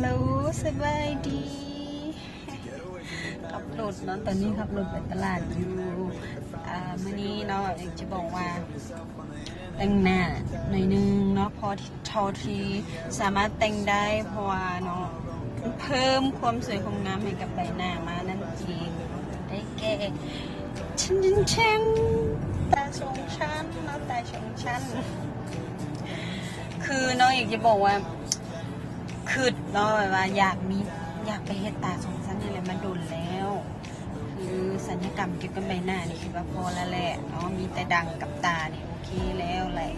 ໂລ ສະບາຍດີ ຂັບລົດເນາະ ຕອນນີ້ຂັບລົດໄປຕະຫຼາດຢູ່ ອາ ມື້ນີ້ເນາະ ຢາກຈະບອກວ່າແຕ່ງໜ້າໜ້ອຍໜຶ່ງເນາະ ພໍທີ່ ເທົ່າທີ່ສາມາດແຕ່ງໄດ້ ເພາະວ່າເນາະ ເພີ່ມຄວາມສວຍຄວາມງາມໃຫ້ກັບໃບໜ້າມານັ້ນເອງ ໄດ້ແກ່ ເຊັ່ນ ຕາສອງຊັ້ນເນາະ ຕາສອງຊັ້ນ ຄືນ້ອງຢາກຈະບອກວ່າ ຄິດເນາະ ແບບວ່າຢາກມີ ຢາກໄປເຮັດຕາສອງຊັ້ນນີ້ແຫຼະ ມາດົນແລ້ວ ຄືສັນຍະກຳກ່ຽວກັບໃບໜ້ານີ້ ຄິດວ່າພໍແລ້ວແຫຼະເນາະ ມີແຕ່ດັງກັບຕານີ້ໂອເຄແລ້ວແຫຼະ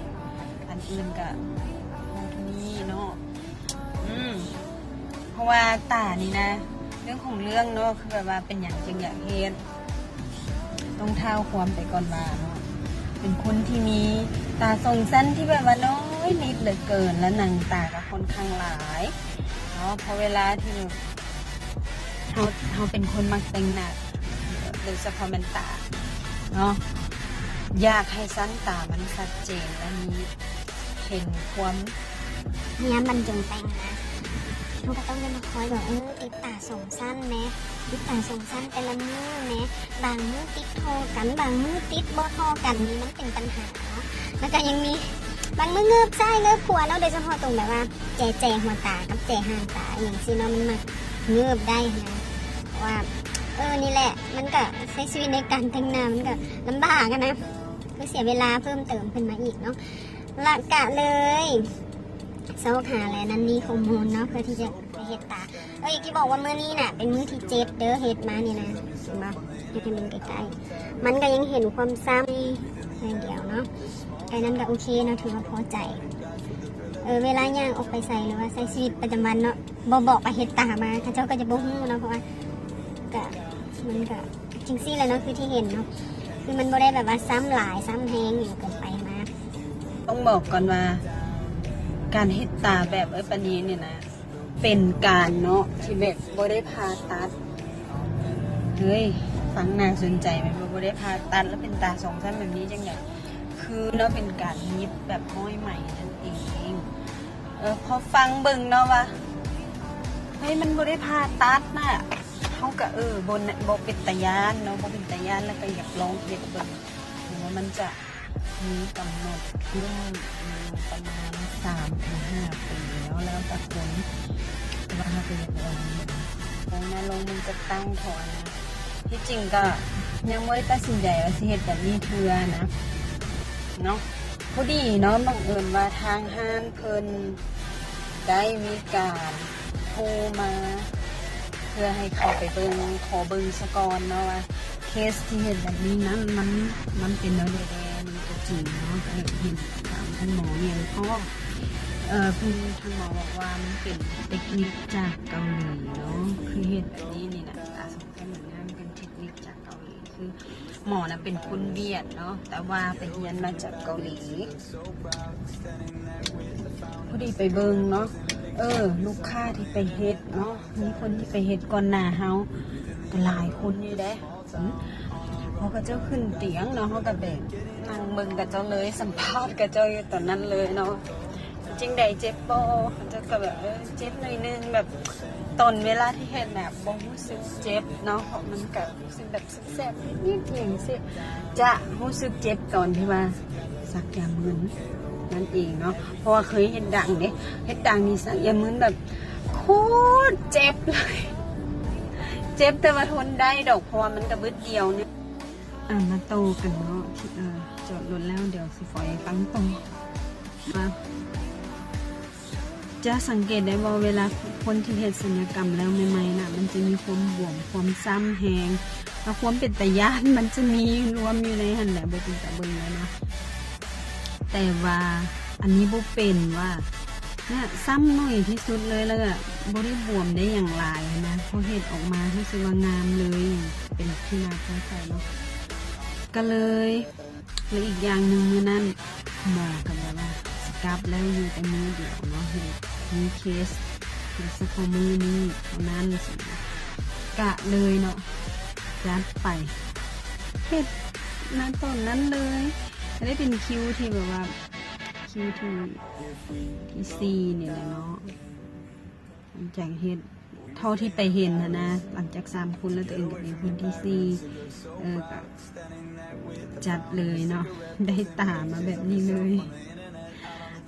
ອັນອື່ນກະພໍເທົ່ານີ້ເນາະ ອືມ ເພາະວ່າຕານີ້ນະ ເລື່ອງຂອງເລື່ອງເນາະ ຄືແບບວ່າເປັນຫຍັງຈຶ່ງຢາກເຮັດ ຕ້ອງທ້າວຄວາມໄປກ່ອນວ່າເນາະ ເປັນຄົນທີ່ມີຕາສອງຊັ້ນທີ່ແບບວ່ານ້ອຍນິດເຫຼືອເກີນ ແລະໜັງຕາກໍຄ່ອນຂ້າງຫຼາຍເນາະ ເພາະເວລາທີ່ແບບ ເຮົາ ເຮົາເປັນຄົນມັກແຕ່ງໜ້າ ໂດຍສະເພາະແມ່ນຕາເນາະ ຢາກໃຫ້ຊັ້ນຕາມັນຊັດເຈນ ແລະມີ ເຫັນຄວາມ ຍາມບັນຈົງແຕ່ງນະ ເຮົາກໍຕ້ອງໄດ້ມາຄອຍບອກ ເອີ ຕິດຕາສອງຊັ້ນແມ ຕິດຕາສອງຊັ້ນແຕ່ລະມື້ແມ ບາງມື້ຕິດທໍ່ກັນ ບາງມື້ຕິດບໍ່ທໍ່ກັນ ນີ້ມັນເປັນບັນຫາເນາະ ແລ້ວກໍຍັງມີບາງມື້ເງີບຊ້າຍເງີບຂວາເນາະ ໂດຍສະເພາະຕົງແບບວ່າ ແຈ ແຈຫົວຕາກັບແຈຫາງຕາອີ່ຫຍັງຊີ້ເນາະ ມັນມັກເງີບໄດ້ຫັ້ນນະ ເພາະວ່າ ເອີ ນີ້ແຫຼະ ມັນກະໃຊ້ຊີວິດໃນການແຕ່ງໜ້າມັນກະລຳບາກຫັ້ນນະ ຄືເສຍເວລາເພີ່ມເຕີມຂຶ້ນມາອີກເນາະ ລະກະເລີຍຊອກຫາແລະນັ້ນນີ້ຂໍ້ມູນເນາະ ເພື່ອທີ່ຈະໄປເຮັດຕາ ເອີ ຢາກຈະບອກວ່າມື້ນີ້ນະເປັນມື້ທີເຈັດເດີ ເຮັດມານີ້ນະ ເຫັນບໍ່ ເຮັດໃຫ້ເບິ່ງໃກ້ໆ ມັນກະຍັງເຫັນຄວາມຊ້ຳໜ້ອຍດຽວເນາະ ແຄ່ນັ້ນກະໂອເຄເນາະ ຖືວ່າພໍໃຈ ເອີ ເວລາຍ່າງອອກໄປໃສ ຫຼືວ່າໃຊ້ຊີວິດປະຈຳວັນເນາະ ບໍ່ບອກໄປເຮັດຕາມາ ເຂົາເຈົ້າກໍຈະບໍ່ຮູ້ເນາະ ເພາະວ່າກະ ມັນກະຈັ່ງຊີ້ແຫຼະເນາະ ຄືທີ່ເຫັນເນາະ ຄືມັນບໍ່ໄດ້ແບບວ່າຊ້ຳຫຼາຍຊ້ຳແຮງຫຍັງເກີນໄປຫັ້ນນະ ຕ້ອງບອກກ່ອນວ່າ ການເຮັດຕາແບບເອື້ອຍປານີນີ້ນະ ເປັນການເນາະ ທີ່ແບບບໍ່ໄດ້ຜ່າຕັດ ເຮີ້ຍ ຟັງໜ້າສົນໃຈແມ່ນບໍ່ ບໍ່ໄດ້ຜ່າຕັດ ແລ້ວເປັນຕາສອງຊັ້ນແບບນີ້ຈັ່ງໃດ ຄືເນາະ ເປັນການຫຍິບແບບຮ້ອຍໄໝນັ້ນເອງ ເອີ ພໍຟັງເບິ່ງເນາະວ່າ ເຮີ້ຍ ມັນບໍ່ໄດ້ຜ່າຕັດນະ ເຮົາກະ ເອີ ບໍ່ ບໍ່ເປັນຕາຢ້ານເນາະ ບໍ່ເປັນຕາຢ້ານ ແລ້ວກະຢາກລອງເຮັດເບິ່ງ ເຖິງວ່າມັນຈະມີກຳນົດເລີ່ມຢູ່ປະມານສາມເຖິງຫ້າປີເນາະ ແລ້ວແຕ່ຄົນ ແຕ່ວ່າເຮົາກະຢາກລອງເບິ່ງ ລອງນະ ລອງເບິ່ງຈັກຕັ້ງເທົ່ານັ້ນ ທີ່ຈິງກະຍັງບໍ່ໄດ້ຕັດສິນໃຈວ່າຊິເຮັດແບບນີ້ເທື່ອນະ ເນາະ ພໍດີເນາະ ບັງເອີນວ່າທາງຮ້ານເພິ່ນໄດ້ມີການໂທມາ ເພື່ອໃຫ້ເຂົ້າໄປເບິ່ງ ຂໍເບິ່ງສະກ່ອນເນາະວ່າ ເຄສທີ່ເຮັດແບບນີ້ນັ້ນ ມັນ ມັນເປັນແນວໃດແດ່ ມັນຕົວຈິງເນາະ ກະເຫັນຕາມທ່ານໝໍແມ່ນພ້ອມ ເອີ ເພິ່ນ ທ່ານໝໍບອກວ່າມັນເປັນເຕັກນິກຈາກເກົາຫຼີເນາະ ຄືເຮັດແບບນີ້ນີ້ນະ ຕາສອງຊັ້ນແບບນີ້ເປັນເຕັກນິກຈາກເກົາຫຼີ ຄືໝໍນະເປັນຄົນຫວຽດເນາະ ແຕ່ວ່າໄປຮຽນມາຈາກເກົາຫຼີ ພໍດີໄປເບິ່ງເນາະ ເອີ ລູກຄ້າທີ່ໄປເຮັດເນາະ ມີຄົນທີ່ໄປເຮັດກ່ອນໜ້າເຮົາກະຫຼາຍຄົນຢູ່ເດ້ ອືມ ພໍເຂົາເຈົ້າຂຶ້ນຕຽງເນາະ ເຮົາກະແບບນັ່ງເບິ່ງເຂົາເຈົ້າເລີຍ ສຳພາດເຂົາເຈົ້າຢູ່ຕອນນັ້ນເລີຍເນາະ ເປັນຈັ່ງໃດ ເຈັບບໍ່ ເຂົາເຈົ້າກະແບບ ເອີ ເຈັບໜ້ອຍໜຶ່ງ ແບບຕອນເວລາທີ່ເຮັດນະ ບໍ່ຮູ້ສຶກເຈັບເນາະ ເພາະມັນກະຮູ້ສຶກແບບ ແສບໆ ນິດໆ ຈັ່ງຊີ້ ຈະຮູ້ສຶກເຈັບຕອນທີ່ວ່າສັກຢາມຶນນັ້ນເອງເນາະ ເພາະວ່າເຄີຍເຮັດດັງເດ້ ເຮັດດັງນີ້ສັກຢາມຶນແບບໂຄດເຈັບເລີຍ ເຈັບແຕ່ວ່າທົນໄດ້ດອກ ເພາະວ່າມັນກະບຶດດຽວໜຶ່ງ ອາ ມາຕໍ່ກັນເນາະ ທີ່ ເອີ ຈອດລົດແລ້ວ ດຽວຊິຂໍໃຫ້ຟັງຕໍ່ວ່າ ຈະສັງເກດໄດ້ວ່າເວລາຄົນທີ່ເຮັດສັນຍະກຳແລ້ວໃໝ່ໆນະ ມັນຈະມີຄວາມບວມ ຄວາມຊ້ຳແຮງ ແລະຄວາມເປັນຕາຢ້ານມັນຈະມີລວມຢູ່ໃນຫັ້ນແຫຼະ ບໍ່ເປັນຕາເບິ່ງເລີຍເນາະ ແຕ່ວ່າອັນນີ້ບໍ່ເປັນວ່າ ນະ ຊ້ຳໜ້ອຍທີ່ສຸດເລີຍ ແລ້ວກະບໍ່ໄດ້ບວມໄດ້ຫຍັງຫຼາຍນະ ພໍເຮັດອອກມາຮູ້ສຶກວ່າງາມເລີຍ ເປັນທີ່ໜ້າພໍໃຈເນາະ ກະເລີຍ ແລະອີກຢ່າງໜຶ່ງມື້ນັ້ນໝໍກະແບບວ່າຊິກັບແລ້ວ ຢູ່ແຕ່ມື້ດຽວເນາະ ເຮັດມີເຄສ ເຮັດສະເພາະມື້ນີ້ເທົ່ານັ້ນ ກະເລີຍເນາະ ຈັດໄປ ເຮັດນະຕອນນັ້ນເລີຍ ກະໄດ້ເປັນຄິວທີ່ແບບວ່າ ຄິວທີ ທີສີ່ນີ້ແຫຼະເນາະ. ຫຼັງຈາກເຮັດເທົ່າທີ່ໄປເຫັນຫັ້ນນະ ຫຼັງຈາກສາມຄົນແລ້ວ ໂຕເອງກໍເປັນຄົນທີສີ່ ເອີ ກໍຈັດເລີຍເນາະ ໄດ້ຕາມາແບບນີ້ເລີຍ.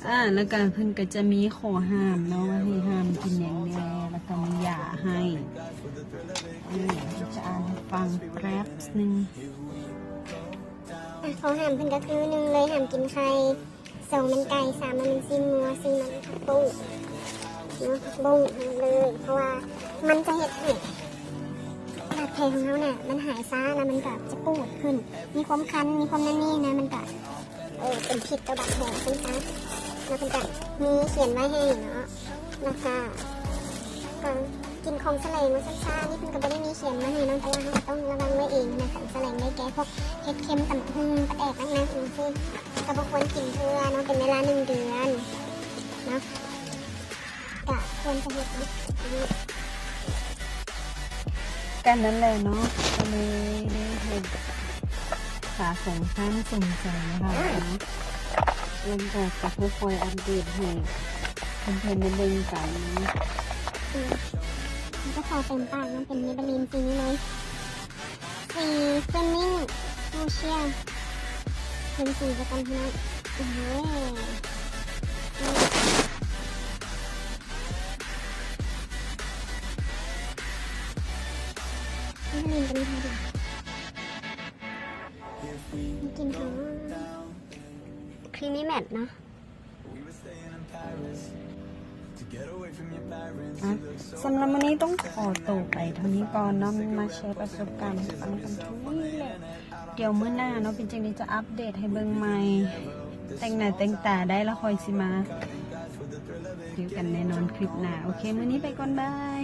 ອ່າ ແລ້ວກໍເພິ່ນກໍຈະມີຂໍ້ຫ້າມເນາະ ວ່າໃຫ້ຫ້າມກິນຫຍັງແດ່ ແລ້ວກໍມີຢາໃຫ້ ເອີ ຈະອ່ານໃຫ້ຟັງແປັບໜຶ່ງ. ອ່ະ ຂໍ້ຫ້າມເພິ່ນກໍຄື ໜຶ່ງເລີຍ ຫ້າມກິນໄຂ່, ສອງແມ່ນໄກ່, ສາມແມ່ນຊີ້ນງົວ, ສີ່ແມ່ນຜັກບຸ້ງເນາະ ຜັກບຸ້ງຫ້າມເລີຍ ເພາະວ່າມັນຈະເຮັດໃຫ້ບາດແຜຂອງເຮົານະ ມັນຫາຍຊ້າ ແລ້ວມັນກໍຈະປູດຂຶ້ນ ມີຄວາມຄັນ ມີຄວາມນັ້ນນີ້ນະ ມັນກໍ ເອີ ເປັນພິດຕໍ່ບາດແຜຊັ້ນຊະ ແລ້ວເພິ່ນກະມີຂຽນໄວ້ໃຫ້ເນາະ ແລ້ວກະ ກະກິນຂອງສະແຫຼງວ່າຊັ້ນຊະ ນີ້ເພິ່ນກະບໍ່ໄດ້ມີຂຽນມາໃຫ້ເນາະ ແຕ່ວ່າເຮົາກະຕ້ອງລະວັງໄວ້ເອງນະ ຂອງສະແຫຼງໄດ້ແກ່ພວກເຜັດເຄັມ ຕຳບັກຫຸ່ງ ປາແດກ ໜັກໆ ຈັ່ງຊີ້ ກະບໍ່ຄວນກິນເທື່ອເນາະ ເປັນເວລາໜຶ່ງເດືອນເນາະ. ກະຄວນຈະເຮັດເນາະ ກະນັ້ນແຫຼະເນາະ ກະເລີຍໄດ້ເຮັດສາສົມຄວາມສົນໃຈເນາະ ຫຼັງຈາກກະຄ່ອຍໆອັບເດດໃຫ້ເພື່ອນໆໄດ້ເບິ່ງກັນເນາະ. ອືມ ກະຂໍເຕັມປາກເນາະ ເປັນເມເບລີນສີນີ້ເລີຍ. ສີ Flaming Fuchsia ເຫັນສີຊະກ່ອນພີ່ນ້ອງ ໂອ້ໂຫ ນີ້ ນີ້ ນີ້ ນີ້ ນີ້ ນີ້ Creamy Matte ເນາະ. ອ່ະ ສຳລັບມື້ນີ້ຕ້ອງຂໍໂຕໄປເທົ່ານີ້ກ່ອນເນາະ ມາແຊປະສົບການໃຫ້ຟັງກັນເທົ່ານີ້ແຫຼະ. ດຽວມື້ໜ້າເນາະ ເປັນຈັ່ງໃດຈະອັບເດດໃຫ້ເບິ່ງໃໝ່ ແຕ່ງໜ້າແຕ່ງຕາໄດ້ແລ້ວ ຂ້ອຍຊິມາ ເຈີກັນແນ່ນອນຄລິບໜ້າ. ໂອເຄ ມື້ນີ້ໄປກ່ອນ ບາຍ.